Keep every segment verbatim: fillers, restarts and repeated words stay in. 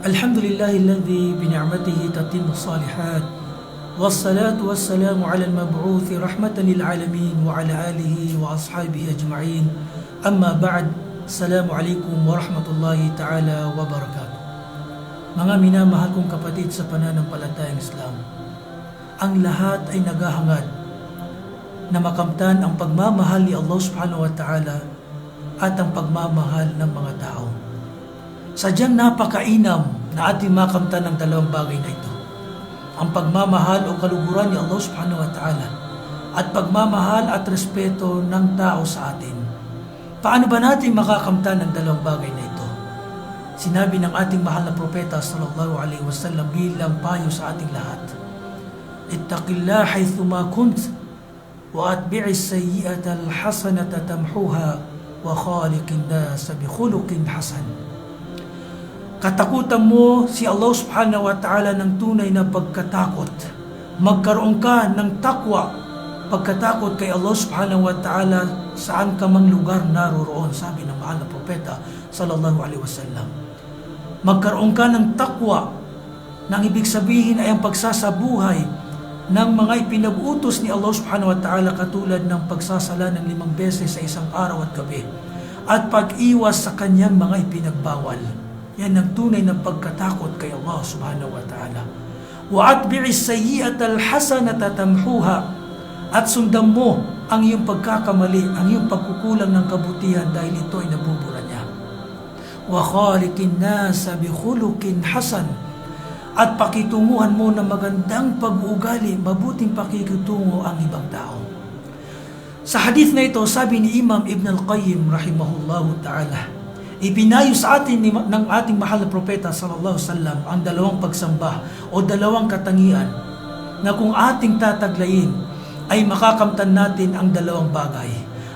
الحمد لله الذي بنعمته تتم الصالحات، والصلاة والسلام على المبعوث رحمة للعالمين وعلى آله وأصحابه أجمعين. أما بعد، السلام عليكم ورحمة الله تعالى وبركاته. Mga minamahal kong kapatid sa pananampalatayang Islam, ang lahat ay naghahangad na makamtan ang pagmamahal ni Allah Subhanahu wa Ta'ala at ang pagmamahal ng mga tao. Sadyang napakainam na ating makamtan ang dalawang bagay na ito, ang pagmamahal o kaluguran ni Allah Subhanahu wa Ta'ala at pagmamahal at respeto ng tao sa atin. Paano ba natin makakamtan ang dalawang bagay na ito? Sinabi ng ating mahal na propeta sallallahu alaihi wasallam bilang payo sa ating lahat, "Ittaqillah haythuma kunt, wa atbi'is sayyi'atal hasanata tamhuha, wa khaliqin nasa bi khuluqin hasan." Katakutan mo si Allah Subhanahu wa Ta'ala ng tunay na pagkatakot. Magkaroon ka ng takwa, pagkatakot kay Allah Subhanahu wa Ta'ala, saan ka mang lugar naroroon, sabi ng mahal na propeta sallallahu alaihi wasallam. Magkaroon ka ng takwa, na ang ibig sabihin ay ang pagsasabuhay ng mga ipinag-utos ni Allah Subhanahu wa Ta'ala, katulad ng pagsasala ng limang beses sa isang araw at gabi at pag-iwas sa kanyang mga ipinagbawal. Yan ang tunay na pagkatakot kay Allah Subhanahu wa Ta'ala. "Wa atbi'is sayyi'atal hasanata tamhuha." At sundan mo ang iyong pagkakamali, ang iyong pagkukulang ng kabutihan, dahil ito ay nabubura niya. "Wa khaliqin nasa bi khuluqin hasan." At pakitunguhan mo ng magandang pag-uugali, mabuting pakikitungo ang ibang tao. Sa hadith na ito, sabi ni Imam Ibn Al-Qayyim rahimahullahu ta'ala, ipinayo sa atin ni, ng ating mahal na propeta sallallahu alaihi wasallam ang dalawang pagsamba o dalawang katangian na kung ating tataglayin ay makakamtan natin ang dalawang bagay,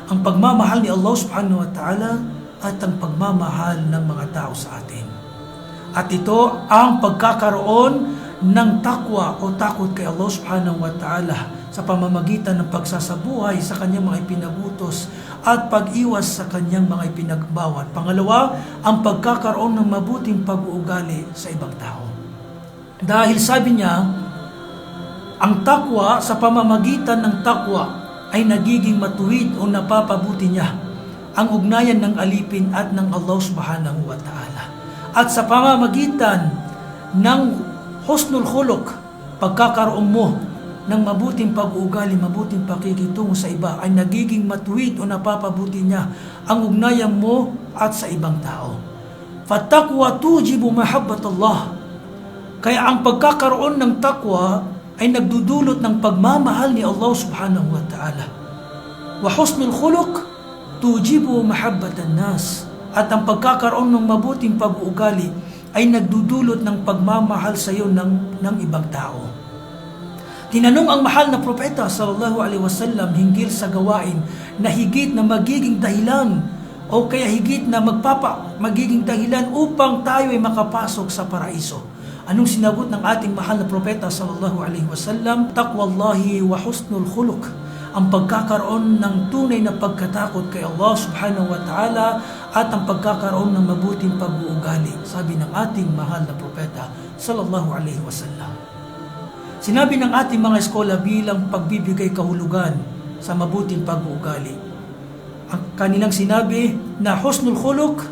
ang pagmamahal ni Allah Subhanahu wa Ta'ala at ang pagmamahal ng mga tao sa atin. At ito ang pagkakaroon ng takwa o takot kay Allah Subhanahu wa Ta'ala sa pamamagitan ng pagsasabuhay sa kanyang mga ipinag-utos at pag-iwas sa kanyang mga ipinagbawal. Pangalawa, ang pagkakaroon ng mabuting pag-uugali sa ibang tao. Dahil sabi niya, ang takwa, sa pamamagitan ng takwa ay nagiging matuwid o napapabuti niya ang ugnayan ng alipin at ng Allah Subhanahu wa Ta'ala. At sa pamamagitan ng husnul khuluq, pagkakaroon mo ng mabuting pag-uugali, mabuting pakikitungo sa iba, ay nagiging matuwid o napapabuti niya ang ugnayan mo at sa ibang tao. Fattaqwa tujibu mahabbatallah. Kaya ang pagkakaroon ng takwa ay nagdudulot ng pagmamahal ni Allah Subhanahu wa Ta'ala. Wa husnul khuluq tujibu mahabbatan nas. At ang pagkakaroon ng mabuting pag-uugali ay nagdudulot ng pagmamahal sa iyo ng, ng ibang tao. Tinanong ang mahal na propeta sallallahu alaihi wasallam hinggil sa gawain na higit na magiging dahilan o kaya higit na magpapa-, magiging dahilan upang tayo ay makapasok sa paraiso. Anong sinagot ng ating mahal na propeta sallallahu alaihi wasallam? Taqwallahi wa husnul khuluq. Ang pagkakaroon ng tunay na pagkatakot kay Allah Subhanahu wa Ta'ala at ang pagkakaroon ng mabuting pag-uugali, sabi ng ating mahal na propeta sallallahu alaihi wasallam. Sinabi ng ating mga eskola bilang pagbibigay kahulugan sa mabuting pag-uugali, ang kanilang sinabi na husnul khuluq,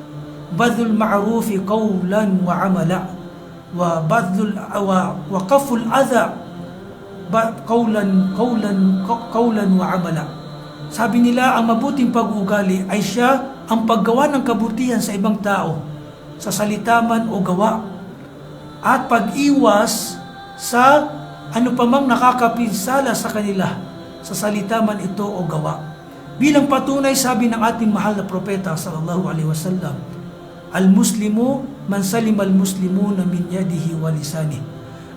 badlul ma'rufi qawlan wa amala, wa badlul, wa, wa kaful adha, ba, qawlan, qawlan, qa-, qawlan wa amala. Sabi nila, ang mabuting pag-uugali ay siya ang paggawa ng kabutihan sa ibang tao, sa salita man o gawa, at pag-iwas sa ano pa mang nakakapinsala sa kanila, sa salita man ito o gawa. Bilang patunay, sabi ng ating mahal na propeta sallallahu alaihi wasallam, "Al-Muslimu man salima al-Muslimuna min yadihi wa lisanihi."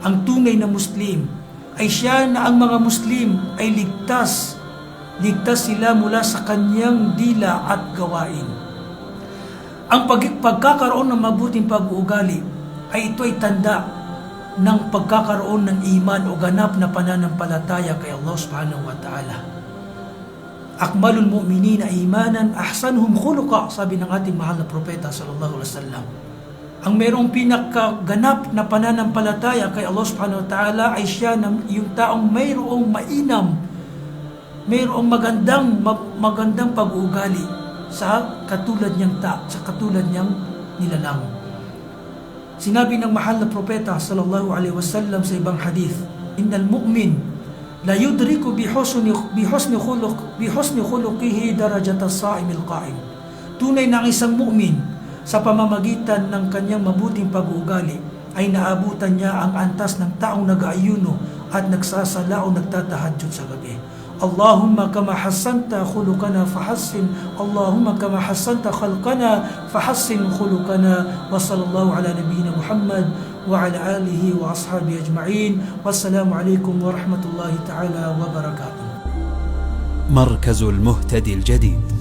Ang tunay na Muslim ay siya na ang mga Muslim ay ligtas, ligtas sila mula sa kanyang dila at gawain. Ang pag-, pagkakaroon ng mabuting pag-uugali ay ito ay tanda ng pagkakaroon ng iman o ganap na pananampalataya kay Allah Subhanahu wa Ta'ala. "Akmalul mu'minina imanan ahsanuhum khuluqa," sabi ng ating mahal na propeta sallallahu alaihi wasallam. Ang mayroong pinakaganap na pananampalataya kay Allah Subhanahu wa Ta'ala ay siya na yung taong mayroong mainam, mayroong magandang, ma-, magandang pag-uugali sa katulad niyang ta-, sa katulad niyang nilalang. Sinabi ng mahal na propeta sallallahu alaihi wasallam sa ibang hadith, "Innal mu'min la yudriku bi husni, bi husni khuluq, bi husni khuluqihi darajata sa'imil qa'im." Tunay na ang isang mu'min, sa pamamagitan ng kanyang mabuting pag-uugali, ay naabutan niya ang antas ng taong nag-aayuno at nagsasala o nagtatahajjud sa gabi. Allahumma kama hassanta khuluqana fahassin, Allahumma kama hassanta khalqana fahassin khuluqana. Wa sallallahu ala nabiyyina Muhammad wa ala alihi wa ashabihi ajma'in. Wassalamu alaikum warahmatullahi ta'ala wabarakatuh. مركز المهتدي الجديد.